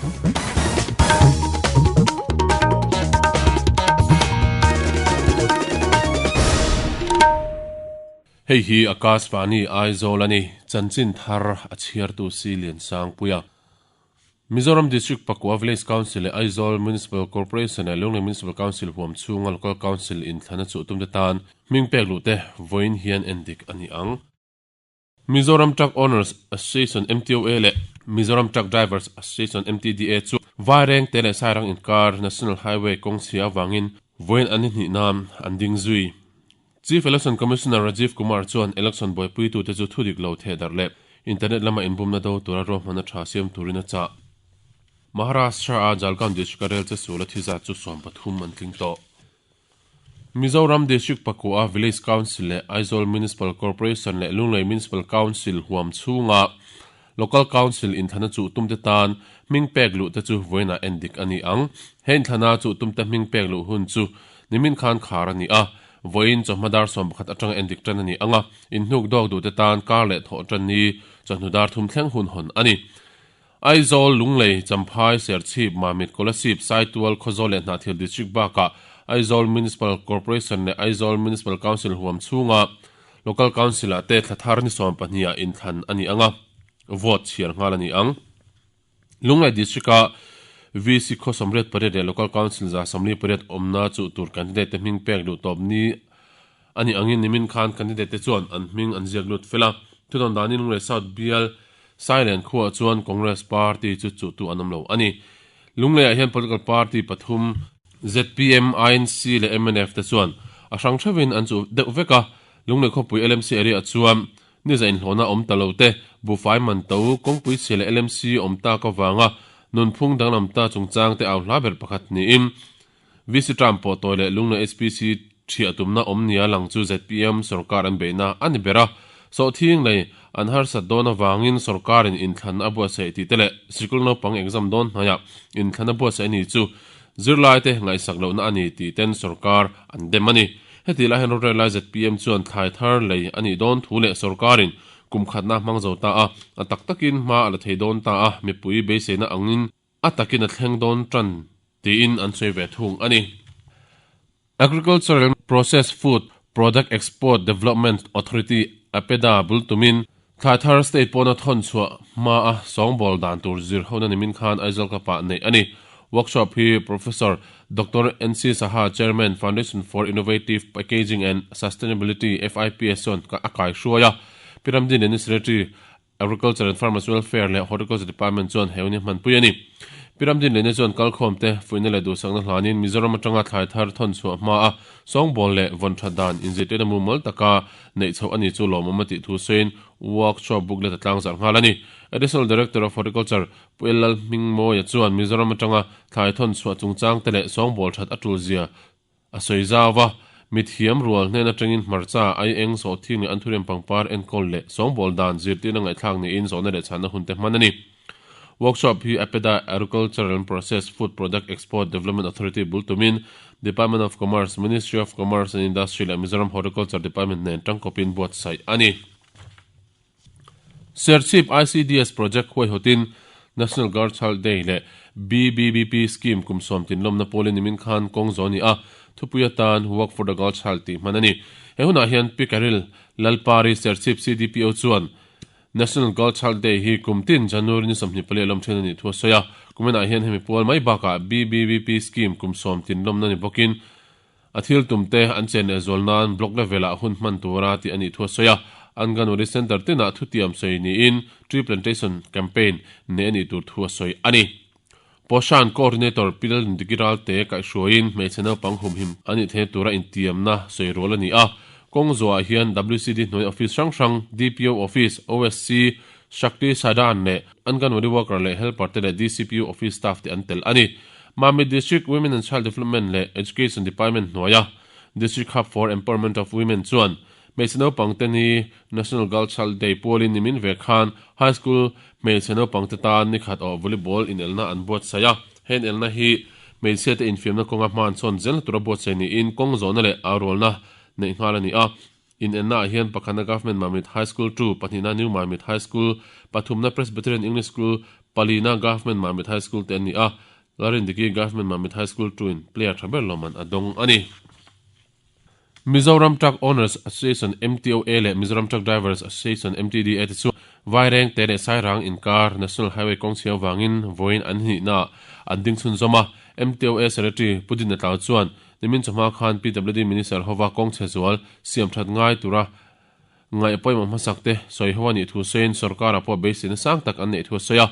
Hei hi Akashvani Aizawl a ni, chanchin thar a chhiartu si Liansangpuia. Mizoram District Pakua Village Council leh Aizawl Municipal Corporation leh Lunglei Municipal Council huam chhunga Local Council inthlana chuh tumte tan hming pek luh te vawiin hian endik a ni ang. Mizoram Truck Owners Association, MTOA, leh Mizoram Truck Drivers Association, MTDA, chu Vairengte leh Sairang inkar National Highway kawng chhia avangin vawiin an ni hnih nan an ding zui. Chief Election Commissioner Rajiv Kumar chuan election buaipuitute chu thudik lo thehdarh leh internet lama inbumna do tura ruahmanna tha siam turin a chah. Maharashtra-a Jalgaon district-a rel che sul a thi zat chu 13 an tling tawh. Mizoram District Pakua Village Council leh Aizawl Municipal Corporation leh Lunglei Municipal Council huam chhunga Local Council inthlana chuh tumte tan hming pek luh te chu vawiinah endik a ni ang. He inthlana chuh tumte hming pek luh hun chu nimin khan khar a ni a, vawiin chawhma dar 11 atanga endik tan a ni ang a, inhnuk dawk duhte tan kar leh thawh tan ni chawhnu dar thum thleng hun hawn a ni. Aizawl, Lunglei, Champhai, Serchhip, Mamit, Kolasib, Saitual, Khawzawl leh Hnahthial District bakah Aizawl Municipal Corporation leh Aizawl Municipal Council huam chhunga Local Council-ah te thla thar ni 12 ah inthlan a ni ang a, vote chhiar nghal a ni ang. Lunglei District-a VC khaw 88 leh Local Council 148 awmna chuh tur candidate te hming pek luh tawp ni a nih angin nimin khan candidate te chuan an hming an ziak lut fel a. Thudawn danin Lunglei South bial Sailen khuaah chuan Congress party chu chuhtu an awm lo a ni. Lungleiah hian political party pathum, zpm, INC leh mnf te chuan a hrang theuhin an chuh deuh vek a, Lunglei khawpui LMC area chuan niza inhlawhna awm ta lo te, buhfai man to, kawngpui chhia leh LMC awm tak avanga nunphung danglam ta chungchang te au hla ber pakhat niin VC term pawh tawi leh Lunglei HPC thiah tumna awm nia lang chu zpm sorkar an beihna a ni ber a, sawhthing lei an harsat dawn avangin sorkarin inthlan a buatsaih tih te leh sikul naupang exam dawn hnaiah inthlan a buatsaih a ni chu zirlaite ngaihsak lohna a ni tih ten sorkar an dem a ni. Heti lai hian rorel lai zpm chuan thlai thar lei a nih dawn thu leh sorkarin kum khatna hmang zo ta a, a tak takin hma a la thei dawn ta a, mipui beiseina angin A takin a thleng dawn tan tiin an sawi ve thung a ni. Agricultural Processed Food Product Export Development Authority, APEDA, bul tumin thlai thar state pawna thawn chhuah hmaa sawngbawl dan tur zir hona nimin khan Aizawl Club-ah neih a ni. Workshop hi Professor Doctor NC Saha, Chairman, Foundation for Innovative Packaging and Sustainability, FIPS, chuan a kaihruai a. Piramdin Lenin Secretary Agriculture and Farmers Welfare leh Horticulture Department chuan he hun hi hmanpui a ni. Pi Ramdin Lene chuan kalkhawm te fuihna leh duhsakna hlanin Mizoram atanga thlai thar thawn chhuah hma a sawngbawl leh vawn that dan inzirtirna mumal taka neih chhoh a ni chu lawmawm a tih thu sawiin workshop booklet a tlangzarh nghal a ni. Additional Director of Horticulture Pu Ellal Hmingmawia chuan Mizoram atanga thlai thawn chhuah chungchang te leh sawngbawl that a tul zia A sawi zau a, mithiam rual hnen atangin hmarcha, aieng, sawhthing leh anthuriam pangpar enkawl leh sawngbawl dan zirtirna ngaihthlak niin zawhna leh chhanna hun te hman a ni. Workshop hi APEDA, Agricultural and Processed Food Product Export Development Authority, bul tumin Department of Commerce, Ministry of Commerce and Industry leh Mizoram Horticulture Department nen tangkawpin buatsaih a ni. Serchhip ICDS Project huaihawtin National Girl Child Day leh BBBP Scheme kum sawm tinlawmna pawlin nimin khan kawng zawh a ni a, thupui atan Work for the Girl Child tih hman a ni. He hunah hian Pi Caril Lalpari Serchhip CDPO chuan National Girl Child Day hi kum tin January ni 24 a lawm thin a nih thu a sawi a, kuminah hian hemi pual mai bakah BBBP Scheme kum sawm tinlawmna ni bawkin A thil tum te an chen leh zual nan block level ah hun hman tura tih a nih thu a sawi a, Anganwadi Centre tinah thutiam sawi niin Tree Plantation Campaign nei a nih tur thu a sawi a ni. Poshan Coordinator Pi Lalnundiki Ralte kaihhruaiin hmeichhe naupang humhim a nih theihna tura intiamna sawi rual a ni a, kawng zuahah hian WCD hnuai office hrang hrang, DPO Office, OSC, Shakti Sadan leh Anganwadi Worker leh Helper te leh DCPU Office staff te an tel a ni. Mamit District Women and Child Development leh Education Department hnuaia District Hub for Empowerment of Women chuan hmeichhe naupang te ni National Girl Child Day pualin nimin ve khan High School hmeichhe naupang te tan ni khat awh volleyball inelna an buatsaih a. He inelna hi hmeichhia te infiamna kawnga hma an chhawn zelna tura buatsaih niin kawng zawhna leh aurualna neih nghal a ni a. Inennaah hian pakhatna Government Mamit High School 2, pahnihna New Mamit High School, pathumna Presbyterian English School, Palina Government Mamit High School te an ni a, Lalrindiki Government Mamit High School 2 in player tha ber lawmman a dawng a ni. Mizoram Truck Owners Association, MTOA, leh Mizoram Truck Drivers Association, MTDA, te chu Vairengte leh Sairang inkar National Highway kawng chhiau vangin vawiin an hnihnaah an ding chhunzawm a. MTOA Secretary Pu Dinna Tlau chuan nimin chawhma khan PWD Minister hova kawng chhe zual siam that ngai tura ngaih pawimawh hmasak te sawi ho a nih thu sawiin sorkarah pawh beiseina sang tak an neih thu a sawi a.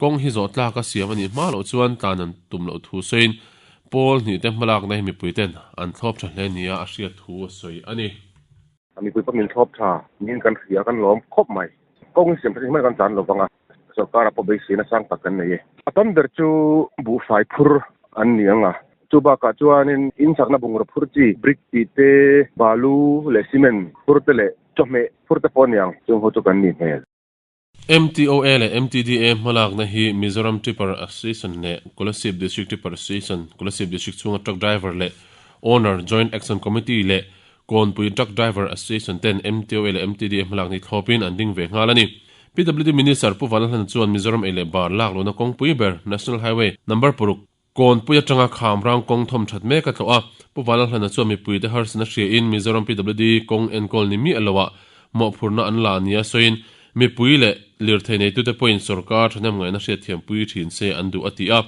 Kawng hi zawh tlak a siam a nih hma loh chuan tlan an tum loh thu sawiin Pawl hnih te hmalakna hi mipui ten an thlawp tha hle nia a hriat thu a sawi a ni. Mipui pawh min thlawp tha niin kan hria, kan lawm khawp mai. Kawng hi siam that hi hmai kan tlan lo vang a, sorkarah pawh beiseina sang tak kan nei e. A tam ber chu buhfai phur an ni ang a, chu bakah chuanin insakna bungraw phur chi brick tih te, balu leh cement phur te leh chawhmeh phur te pawh a ni ang, chung ho chu kan nih hmel. MTOA leh MTDA hmalakna hi Mizoram Tipper Association leh Kolasib District Tipper Association, Kolasib District chhunga Truck Driver leh Owner Joint Action Committee leh Kawnpui Truck Driver Association ten MTOA leh MTDA hmalakna hi thlawpin an ding ve nghal a ni. PWD Minister Pu Vanlalhlana chuan Mizoram ei leh bar lak lohna kawngpui ber National Highway Number paruk, Kawnpui atanga kham rang kawng thawm that mek a tlawh a, Pu Vanlalhlana chuan mipuite harsatna hriain Mizoram PWD kawng enkawl ni miah loah mawhphurhna an la nia sawiin mipui leh lirthei neitute pawhin sorkar thahnem ngaihna hriatthiampui thin se an duh a ti a.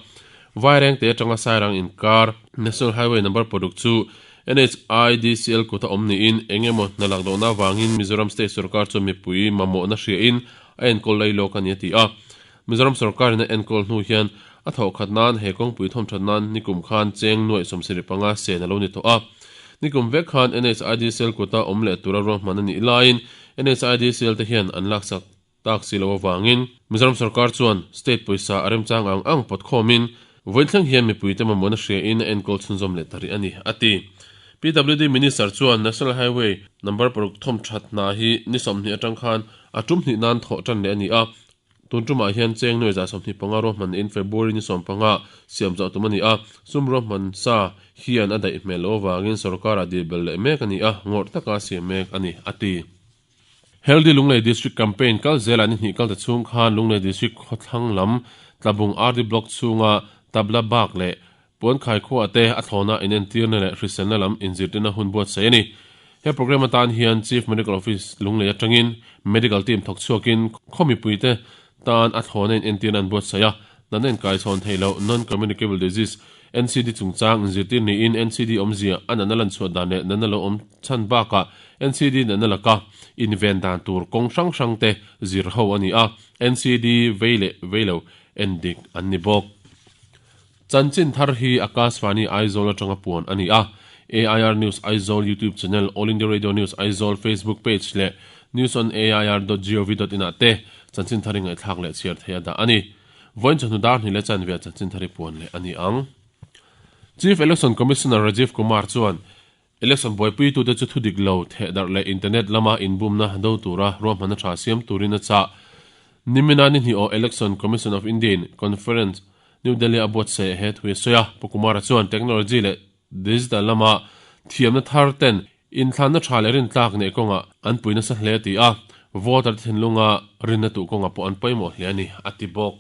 Vairengte atanga Sairang inkar National Highway Number paruk chu NHIDCL kuta awm niin eng emaw hna lak lohna avangin Mizoram State sorkar chuan mipui mamawhna hriain a enkawl lei lawk a ni a ti a. Mizoram sorkarin a enkawl hnu hian a thawh khat nan he kawngpui thawm that nan nikum khan cheng nuaih 75 sen a lo ni tawh a. Nikum vek khan NHID cell kuta awm leh tura ruahman a nih laiin NHID cell te hian an laksak tak si lo avangin Mizoram sorkar chuan state pawisa a remchang ang ang pawt khawmin vawiin thleng hian mipuite mamawhna hriain a enkawl chhunzawm leh ta rih a ni, a ti. PWD Minister chuan National Highway number paruk thawm that hna hi ni 20 atang khan a tum hnih nan thawh tan leh a ni a, Tun tumah hian cheng nuai 25 ruahman in February ni 15 siam chauh tum a ni a, sum ruahman sa hian a daih hmel loh avangin sorkarah dil bel leh mek a ni a, ngawrh taka siam mek a ni, a ti. Healthy Lunglei District Campaign kal zelah ni hnih kalta chhung khan Lunglei District khawthlang lam Tlabung RD Block chhunga Tabla Bak leh Puankhai khuaah te a thlawna inentirna leh hriselna lam inzirtirna hun buatsaih a ni. He programme atan hian Chief Medical Office Lunglei atangin Medical Team thawk chhuakin khaw mipuite tan a thlawna inentirna an buatsaih a, natna inkaichhawn theih loh Non-Communicable Disease, NCD, chungchang inzirtir niin NCD awmzia a natna lanchhuah dan leh natna lo awm chhan bakah NCD natna laka inven dan tur kawng hrang hrangte zir ho a ni a, NCD vei leh vei lo endik an ni bawk. Chanchin thar hi Akashvani Aizawl atanga puan a ni a, AIR News Aizawl YouTube channel, All India Radio News Aizawl Facebook page leh newsonair dot gov dot in ah te chanchin thar i ngaihthlak leh chhiar theih a dah a ni. Vawiin chawhnu dar hnih leh chanve ah chanchin thar i puan leh a ni ang. Chief Election Commissioner Rajiv Kumar chuan Election buaipuitute chu thudik lo thehdarh leh internet lama inbumna do tura ruahmanna tha siam turin a chah. Nimina ni hnih aw Election Commission of India in Conference New Delhi a buatsaih he thu a sawi a. Pu Kumara chuan technology leh digital lama thiamna thar ten inthlanna tha leh rintlak neih kawngah an pui nasa hle a ti a, voter te thinlunga rinna tuh kawngah pawh an pawimawh hle a ni, a ti bawk.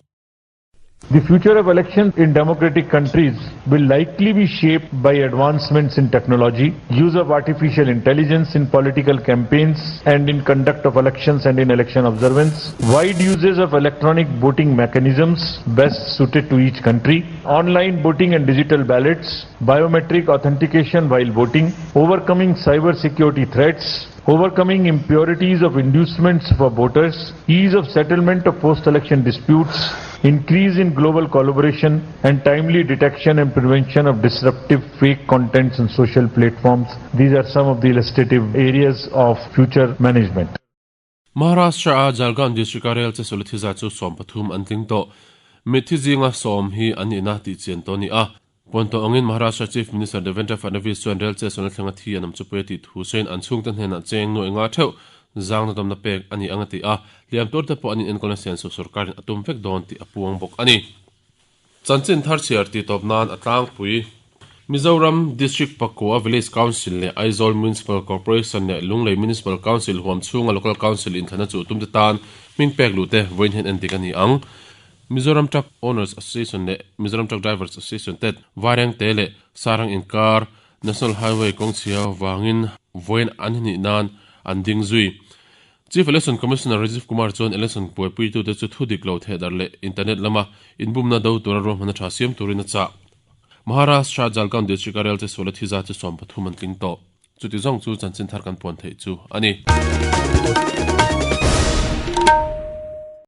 The future of elections in democratic countries will likely be shaped by advancements in technology, use of artificial intelligence in political campaigns and in conduct of elections and in election observance, wide uses of electronic voting mechanisms best suited to each country, online voting and digital ballots, biometric authentication while voting, overcoming cyber security threats, overcoming impurities of inducements for voters, ease of settlement of post-election disputes, increase in global collaboration and timely detection and prevention of disruptive fake contents on social platforms. These are some of the illustrative areas of future management. Maharashtra a Jalgaon district a rel che sawla thi zat chu 13 an tling tawh. Mitthi zinga sawm hi an nihna tih chian tawh a ni a. Puan tawh angin Maharashtra Chief Minister Devendra Fadnavis chuan rel che sawlna thlenga thi an awm chu pui a tih thu sawiin an chhungte hnenah cheng nuaih nga theuh zangna dawmna pek a ni ang a ti a, hliam turte pawh an inenkawlna siansuh sorkarin a tum vek dawn tih a puang bawk a ni. Chanchin thar chhiar tih tawp nan a tlangpui. Mizoram District Pakua Village Council leh Aizawl Municipal Corporation leh Lunglei Municipal Council huam chhunga Local Council inthlana chuh tumte tan hming pek luhte vawiin hian endik a ni ang. Mizoram Truck Owners Association leh Mizoram Truck Drivers Association ten Vairengte leh Sarang inkar National Highway kawngchhia vangin vawiin an hnih nan an ding zui. Chief Election Commissioner Rajiv Kumar chuan election buaipuitute chu thu dik lo thehdarh leh internet lama inbumna do tura ruahmanna tha siam turin a chah. Maharashtra Jalgaon district-a rel che suala thi zat chu 13 an tling tawh. Chuti zawng chu chanchin thar kan puan theih chu a ni.